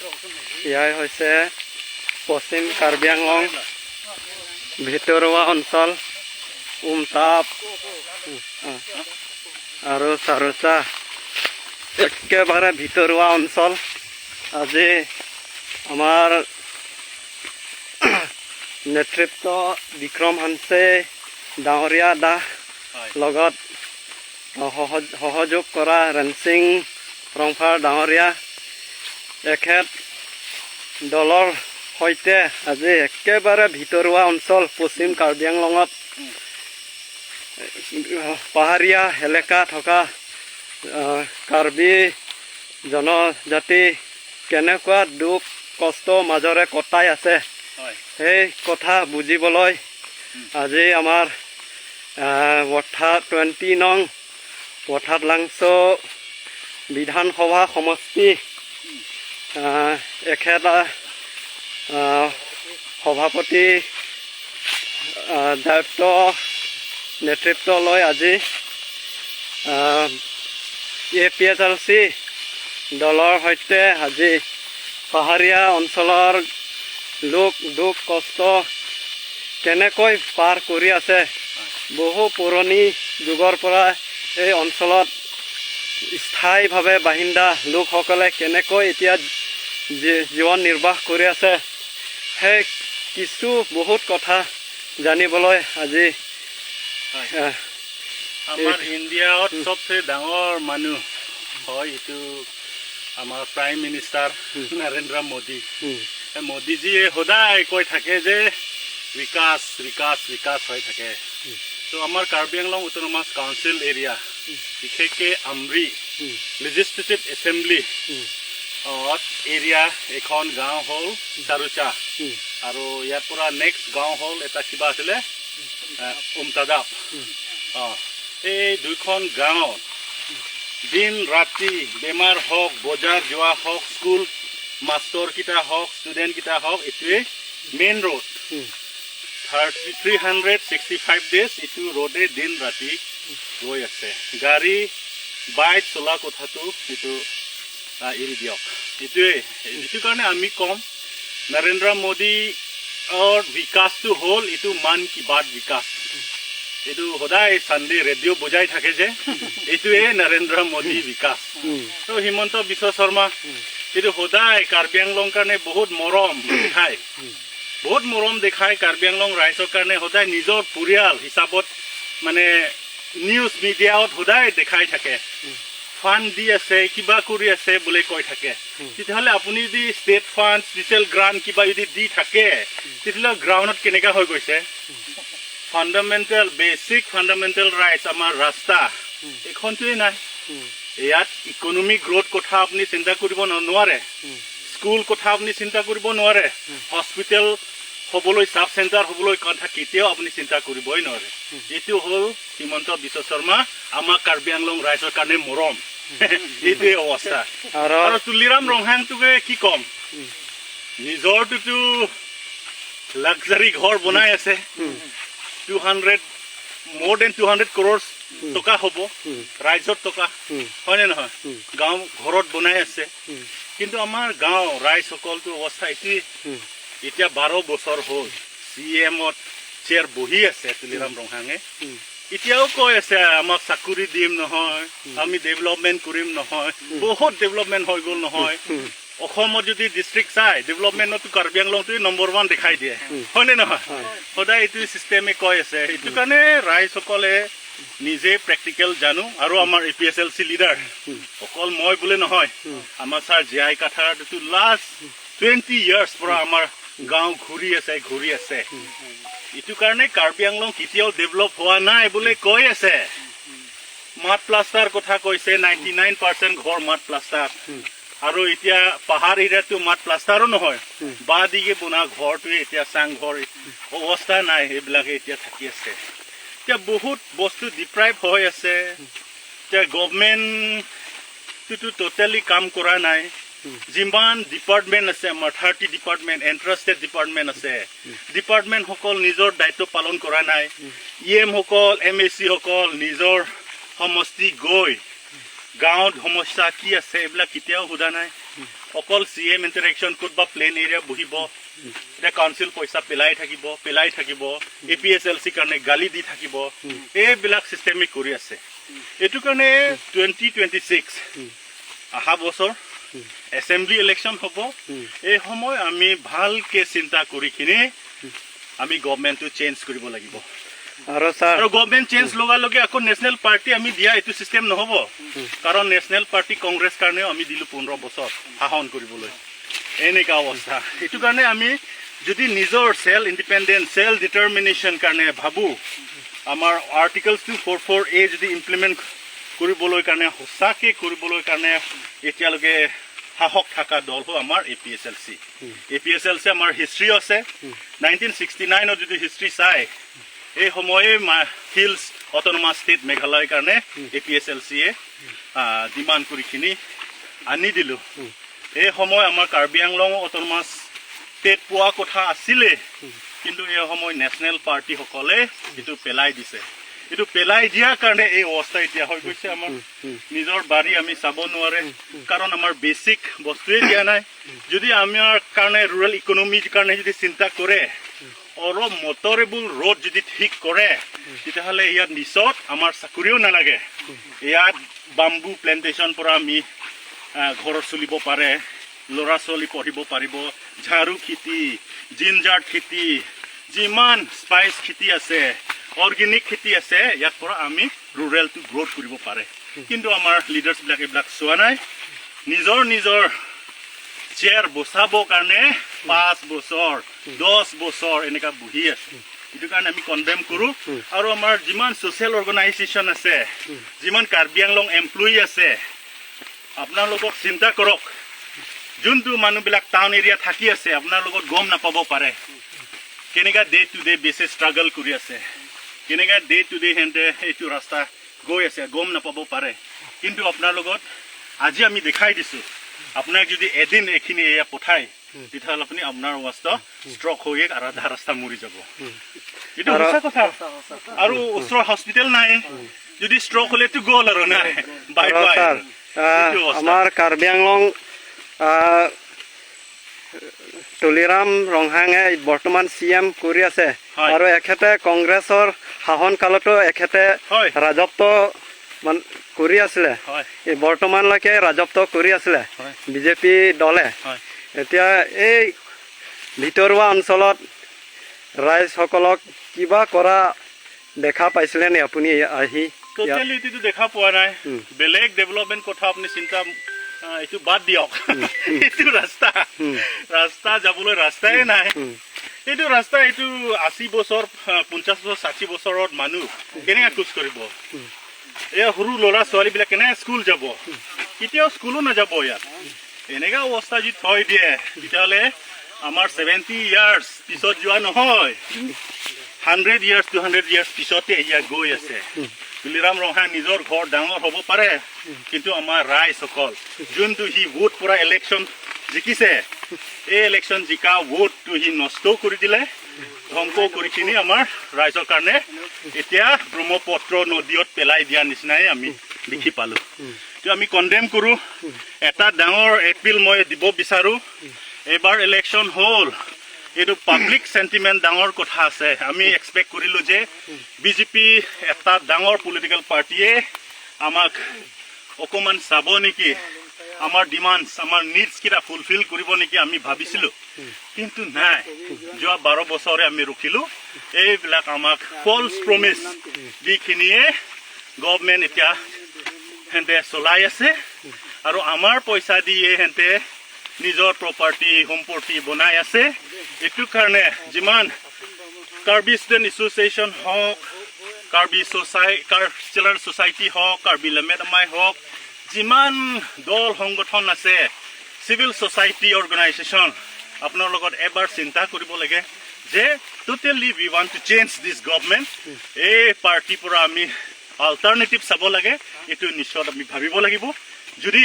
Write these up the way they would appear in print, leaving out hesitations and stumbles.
এয়াই হৈছে পশ্চিম কাৰ্বি আংলং ভিতৰুৱা অঞ্চল উমতাপ আৰু চাৰোচা, একেবাৰে ভিতৰুৱা অঞ্চল। আজি আমাৰ নেতৃত্ব বিক্ৰম হানছে ডাঙৰীয়া দা লগত সহযোগ কৰা ৰেণসিং ৰংফাৰ ডাঙৰীয়া, এখেত দলৰ সৈতে আজি একেবাৰে ভিতৰুৱা অঞ্চল পশ্চিম কাৰ্বি আংলঙত পাহাৰীয়া এলেকা থকা কাৰ্বি জনজাতি কেনেকুৱা দুখ কষ্ট মাজেৰে কটাই আছে, সেই কথা বুজিবলৈ আজি আমাৰ অৰ্থাৎ 20 নং পথাৰলাংছ বিধানসভা সমষ্টি এখেত সভাপতি দায়িত্ব নেতৃত্ব লৈ আজি এপিএছএলচি দলৰ সৈতে আজি পাহাৰীয়া অঞ্চলৰ লোক দুখ কষ্ট কেনেকৈ পাৰ কৰি আছে, বহু পুৰণি যুগৰ পৰা এই অঞ্চলত স্থায়ীভাৱে বাসিন্দা লোকসকলে কেনেকৈ এতিয়া জীৱন নিৰ্বাহ কৰি আছে, সেই কিছু বহুত কথা জানিবলৈ আজি আমাৰ ইণ্ডিয়াত চবচে ডাঙৰ মানুহ হয় এইটো আমাৰ প্ৰাইম মিনিষ্টাৰ নৰেন্দ্ৰ মোদী। এই মোদীজীয়ে সদায় কৈ থাকে যে বিকাশ, বিকাশ, বিকাশ হৈ থাকে। তো আমাৰ Karbi Anglong autonomous council area, বিশেষকৈ আমৰি লেজিছলেটিভ এছেম্বলি এৰিয়া এখন গাঁও হ'ল চাৰুচা আৰু ইয়াৰ পৰা নেক্সট গাঁও হ'ল এটা কিবা আছিলে উমতাদাপ। এই দুইখন গাঁৱত দিন ৰাতি বেমাৰ হওক, বজাৰ যোৱা হওক, স্কুল মাষ্টৰকেইটা হওক, ষ্টুডেণ্টকেইটা হওক, এইটোৱে মেইন ৰোড। 365 days এইটো ৰোডে দিন ৰাতি গৈ আছে। গাড়ী বাইক চলা কথাটো এইটো এৰি দিয়ক। এইটোৱে এইটো কাৰণে আমি ক'ম, নৰেন্দ্ৰ মোদীৰ বিকাশটো হ'ল এইটো মন কি বাত বিকাশ। এইটো সদায় চানডে ৰেডিঅ' বজাই থাকে যে এইটোৱে নৰেন্দ্ৰ মোদী বিকাশ। তো হিমন্ত বিশ্ব শৰ্মা এইটো সদায় কাৰ্বি আংলং কাৰণে বহুত মৰম দেখায়, বহুত মৰম দেখায়। কাৰ্বি আংলং ৰাইজৰ কাৰণে সদায় নিজৰ পৰিয়াল হিচাপত মানে নিউজ মিডিয়াত সদায় দেখাই থাকে, ফাণ্ড দি আছে, কিবা কৰি আছে বুলি কৈ থাকে। তেতিয়াহ'লে আপুনি যদি ষ্টেট ফাণ্ড, স্পেচিয়েল গ্ৰাণ্ট কিবা যদি দি থাকে, তেতিয়াহ'লে গ্ৰাউণ্ডত কেনেকা হৈ গৈছে? ফাণ্ডামেণ্টেল, বেচিক ফাণ্ডামেণ্টেল ৰাইটছ আমাৰ ৰাস্তা এইখনটোৱে নাই। ইয়াত ইকনমিক গ্ৰ'থ কথা আপুনি চিন্তা কৰিব নোৱাৰে, স্কুল কথা আপুনি চিন্তা কৰিব নোৱাৰে, হস্পিটেল হ'বলৈ, চাব চেণ্টাৰ হ'বলৈ কথা কেতিয়াও আপুনি চিন্তা কৰিবই নোৱাৰে। এইটো হ'ল হিমন্ত বিশ্ব শৰ্মা আমাৰ কাৰ্বি আংলং ৰাইজৰ কাৰণে মৰম, এইটোৱে অৱস্থা। আৰু আৰু তুলিৰাম ৰংহাংটোকে কি ক'ম, নিজৰটোতো লাক্সাৰী ঘৰ বনাই আছে, 200, more than 200 crores টকা হ'ব, ৰাইজৰ টকা, হয়নে নহয়? গাঁও ঘৰত বনাই আছে। কিন্তু আমাৰ গাঁও ৰাইজসকলটো অৱস্থা এইটোৱেই। এতিয়া 12 বছৰ হ'ল চি এমত চেয়াৰ বহি আছে তুলিৰাম ৰংহাঙে, এতিয়াও কৈ আছে আমাক চাকৰি দিম নহয়, আমি ডেভেলপমেণ্ট কৰিম নহয়, বহুত ডেভেলপমেণ্ট হৈ গ'ল নহয়। অসমত যদি ডিষ্ট্ৰিক্ট চাই ডেভেলপমেণ্টতো কাৰ্বি আংলংটোৱে নম্বৰ ওৱান দেখাই দিয়ে, হয়নে নহয়? সদায় এইটো চিষ্টেমে কৈ আছে। এইটো কাৰণে ৰাইজসকলে নিজে প্ৰেক্টিকেল জানো। আৰু আমাৰ এপিএছএলচি লিডাৰ অকল মই বোলে নহয়, আমাৰ ছাৰ জীয়াই কাঠাৰটো লাষ্ট 20 ইয়াৰ্ছ পৰা আমাৰ গাঁও ঘূৰি আছে, ঘূৰি আছে। এইটো কাৰণে কাৰ্বি আংলং কেতিয়াও ডেভেলপ হোৱা নাই বুলি কৈ আছে। মাড প্লাষ্টাৰ কথা কৈছে, 99% ঘৰ মাড প্লাষ্টাৰ। আৰু এতিয়া পাহাৰ এৰিয়াটো মাড প্লাষ্টাৰো নহয়, বাঁহ দিকে বনোৱা ঘৰটোৱে এতিয়া চাংঘৰ অৱস্থা নাই, সেইবিলাকে এতিয়া থাকি আছে। এতিয়া বহুত বস্তু ডিপ্ৰাইভ হৈ আছে। এতিয়া গভমেণ্টটোতো টোটেলি কাম কৰা নাই। যিমান ডিপাৰ্টমেণ্ট আছে আমাৰ, 30 ডিপাৰ্টমেণ্ট, এণ্ট্ৰাষ্টেড ডিপাৰ্টমেণ্ট আছে, ডিপাৰ্টমেণ্টসকল নিজৰ দায়িত্ব পালন কৰা নাই। ই এমসকল, এম এ চিসকল নিজৰ সমষ্টি গৈ গাঁৱত সমস্যা কি আছে এইবিলাক কেতিয়াও সোধা নাই। অকল চি এম ইণ্টাৰেকশ্যন, ক'তবা প্লেন এৰিয়া বহিব, এতিয়া কাউন্সিল পইচা পেলাই থাকিব, পেলাই থাকিব, এপিএছএলচিৰ কাৰণে গালি দি থাকিব। এইবিলাক চিষ্টেমিক কৰি আছে। এইটো কাৰণে 2026 অহা বছৰ এছেম্বলি ইলেকশ্যন হ'ব। এই সময় আমি ভালকে চিন্তা কৰি কিনে আমি গভমেণ্টটো চেঞ্জ কৰিব লাগিব। আৰু ছাৰ, আৰু গভমেণ্ট চেঞ্জ লগাৰ লগে আকৌ নেশ্যনেল পাৰ্টি আমি দিয়া এইটো চিষ্টেম নহ'ব, কাৰণ নেশ্যনেল পাৰ্টি কংগ্ৰেছ কাৰণেও আমি দিলোঁ 15 বছৰ শাসন কৰিবলৈ। এনেকুৱা অৱস্থা। এইটো কাৰণে আমি যদি নিজৰ চেল্ফ ইণ্ডিপেণ্ডেণ্ট, চেল্ফ ডিটাৰমিনেশ্যন কাৰণে ভাবোঁ, আমাৰ আৰ্টিকলছ 244A যদি ইমপ্লিমেণ্ট কৰিবলৈ কাৰণে, সঁচাকৈ কৰিবলৈ কাৰণে এতিয়ালৈকে সাহস থকা দল হ'ল আমাৰ এপিএছএলচি। এপিএছএলচি আমাৰ হিষ্ট্ৰী আছে। 1969ত যদি হিষ্ট্ৰী চাই, এই সময়ে হিলছ অট'নমাছ ষ্টেট মেঘালয়ৰ কাৰণে এপিএছএলচিয়ে ডিমাণ্ড কৰিখিনি আনি দিলোঁ। এই সময় আমাৰ কাৰ্বি আংলং অট'নমাছ ষ্টেট পোৱা কথা আছিলে, কিন্তু এই সময় নেশ্যনেল পাৰ্টীসকলে এইটো পেলাই দিছে। এইটো পেলাই দিয়াৰ কাৰণে এই অৱস্থা এতিয়া হৈ গৈছে। আমাৰ নিজৰ বাৰী আমি চাব নোৱাৰে, কাৰণ আমাৰ বেচিক বস্তুৱে দিয়া নাই। যদি আমাৰ কাৰণে ৰুৰেল ইকনমিৰ কাৰণে যদি চিন্তা কৰে, অলপ মটৰেবল ৰোড যদি ঠিক কৰে, তেতিয়াহ'লে ইয়াত নিচত আমাৰ চাকৰিও নালাগে। ইয়াত বাম্বু প্লেণ্টেশ্যন পৰা আমি ঘৰত চলিব পাৰে, ল'ৰা ছোৱালী পঢ়িব পাৰিব। ঝাৰু খেতি, জিঞ্জাৰ খেতি, যিমান স্পাইচ খেতি আছে, অৰ্গেনিক খেতি আছে, ইয়াৰ পৰা আমি ৰুৰেলটো গ্ৰ'থ কৰিব পাৰে। কিন্তু আমাৰ লিডাৰ্ছবিলাক এইবিলাক চোৱা নাই। নিজৰ নিজৰ চেয়াৰ বচাবৰ কাৰণে 5 বছৰ, 10 বছৰ এনেকুৱা বহি আছে। সেইটো কাৰণে আমি কণ্ডেম কৰোঁ। আৰু আমাৰ যিমান ছ'চিয়েল অৰ্গেনাইজেশ্যন আছে, যিমান কাৰ্বি আংলং এমপ্লয়ী আছে, আপোনালোকক চিন্তা কৰক। যোনটো মানুহবিলাক টাউন এৰিয়া থাকি আছে, আপোনাৰ লগত গম নাপাব পাৰে কেনেকুৱা day to day basis struggle কৰি আছে, কেনেকুৱা ডে টু ডে সিহঁতে এইটো ৰাস্তা গৈ আছে, গম নাপাব পাৰে। কিন্তু আপোনাৰ লগত আজি আমি দেখাই দিছোঁ। আপোনাক যদি এদিন এইখিনি এয়া পঠায়, তেতিয়াহ'লে আপুনি আপোনাৰ অৱস্থা ষ্ট্ৰক হৈ আধা ৰাস্তা মৰি যাব। এইটো সঁচা কথা। আৰু ওচৰৰ হস্পিটেল নাই। যদি ষ্ট্ৰক হ'লেতো গ'ল আৰু, নাই, বাই আৰু বাই। ছাৰ, এইটো অৱস্থা। আমাৰ কাৰ্বি আংলং তুলিৰাম ৰংহাঙে বৰ্তমান চি এম কৰি আছে। আৰু এখেতে কংগ্ৰেছৰ শাসন কালতো এখেতে ৰাজত্ব কৰি আছিলে। এই বৰ্তমানলৈকে ৰাজত্ব কৰি আছিলে বিজেপি দলে। এতিয়া এই ভিতৰুৱা অঞ্চলত ৰাইজসকলক কিবা কৰা দেখা পাইছিলে নি আপুনি আহি ইয়াত? টোটেলি এইটো দেখা পোৱা নাই। বেলেগ ডেভেলপমেণ্ট কথা আপুনি চিন্তা এইটো বাদ দিয়ক। এইটো ৰাস্তা, ৰাস্তা যাবলৈ ৰাস্তাই নাই। এইটো ৰাস্তা, এইটো 80 বছৰ, 50 বছৰ, 60 বছৰত মানুহ কেনেকৈ খোজ কৰিব? এই সৰু ল'ৰা ছোৱালীবিলাক কেনেকৈ স্কুল যাব? কেতিয়াও স্কুলো নাযাব ইয়াত। এনেকুৱা অৱস্থা যদি থৈ দিয়ে, তেতিয়াহ'লে আমাৰ 70 ইয়াৰ্ছ পিছত যোৱা নহয়, 100 ইয়াৰ্ছ, 200 ইয়াৰ্ছ পিছতে ইয়াত গৈ আছে। তুলিৰাম ৰংহাং নিজৰ ঘৰ ডাঙৰ হ'ব পাৰে, কিন্তু আমাৰ ৰাইজসকল, যোনটো সি ভোট পৰা ইলেকশ্যন জিকিছে, এই ইলেকশ্যন জিকা ভোটটো সি নষ্টও কৰি দিলে, ধ্বংস কৰি কিনি আমাৰ ৰাইজৰ কাৰণে এতিয়া ব্ৰহ্মপুত্ৰ নদীত পেলাই দিয়া নিচিনাই আমি দেখি পালোঁ। তো আমি কণ্ডেম কৰোঁ। এটা ডাঙৰ এপিল মই দিব বিচাৰোঁ। এইবাৰ ইলেকশ্যন হ'ল, এইটো পাব্লিক চেণ্টিমেণ্ট ডাঙৰ কথা আছে। আমি এক্সপেক্ট কৰিলোঁ যে বিজেপি এটা ডাঙৰ পলিটিকেল পাৰ্টীয়ে আমাক অকণমান চাব নেকি, আমাৰ ডিমাণ্ডছ, আমাৰ নিডছকেইটা ফুলফিল কৰিব নেকি, আমি ভাবিছিলোঁ। কিন্তু নাই। যোৱা 12 বছৰে আমি ৰখিলোঁ। এইবিলাক আমাক ফল্ছ প্ৰমিছ যিখিনিয়ে গভমেণ্ট এতিয়া সিহঁতে চলাই আছে আৰু আমাৰ পইচা দিয়ে সিহঁতে নিজৰ প্ৰপাৰ্টি সম্পত্তি বনাই আছে। এইটো কাৰণে যিমান কাৰ্বি ষ্টুডেণ্ট এছ'চিয়েশ্যন হওক, কাৰ্বি কালচাৰেল ছ'চাইটি হওক, কাৰ্বি লেমেদমাই হওক, যিমান দল সংগঠন আছে, চিভিল ছ'চাইটি অৰ্গেনাইজেশ্যন, আপোনাৰ লগত এবাৰ চিন্তা কৰিব লাগে যে totally we want to change this government। এই পাৰ্টিৰ পৰা আমি আল্টাৰনেটিভ চাব লাগে। এইটো নিশ্চয় আমি ভাবিব লাগিব। যদি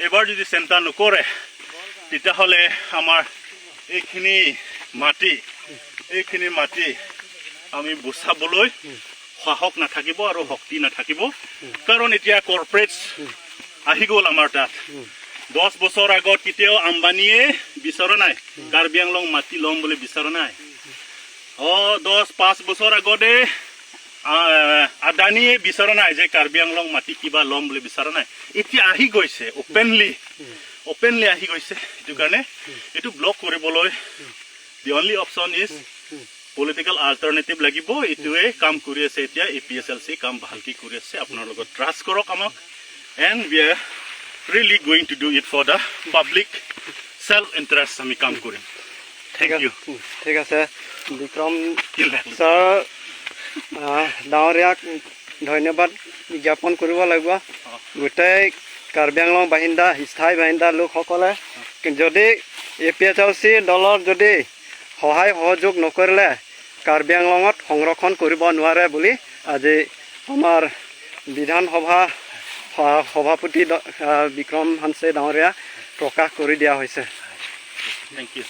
এইবাৰ যদি চিন্তা নকৰে, তেতিয়াহ'লে আমাৰ এইখিনি মাটি আমি বচাবলৈ সাহস নাথাকিব আৰু শক্তি নাথাকিব। কাৰণ এতিয়া কৰ্পৰেটছ আহি গ'ল আমাৰ তাত। 10 বছৰ আগত কেতিয়াও আম্বানীয়ে বিচৰা নাই, কাৰ্বি আংলং মাটি ল'ম বুলি বিচৰা নাই। 10, 5 বছৰ আগতে আদানীয়ে বিচৰা নাই যে কাৰ্বি আংলং মাটি কিবা ল'ম বুলি বিচৰা নাই। এতিয়া আহি গৈছে, অপেনলি অপেনলি আহি গৈছে। সেইটো কাৰণে এইটো ব্লক কৰিবলৈ the only option is political alternative লাগিব। এইটোৱে কাম কৰি আছে এতিয়া। এপিএছএলচি কাম ভালকে কৰি আছে। আপোনাৰ লগত ট্ৰাষ্ট কৰক আমাক and we are really going to do it for the public self interest. আমি কাম কৰিম। Thank you. ঠিক আছে, বিক্ৰম ছাৰ ডাঙৰীয়াক ধন্যবাদ জ্ঞাপন কৰিব লাগিব। গোটেই কাৰ্বি আংলং বাসিন্দা, স্থায়ী বাসিন্দা লোকসকলে যদি এপিএছএলচি দলৰ যদি সহায় সহযোগ নকৰিলে কাৰ্বি আংলঙত সংৰক্ষণ কৰিব নোৱাৰে বুলি আজি আমাৰ বিধানসভা সভাপতি বিক্ৰম হানছে ডাঙৰীয়া প্ৰকাশ কৰি দিয়া হৈছে। Thank you.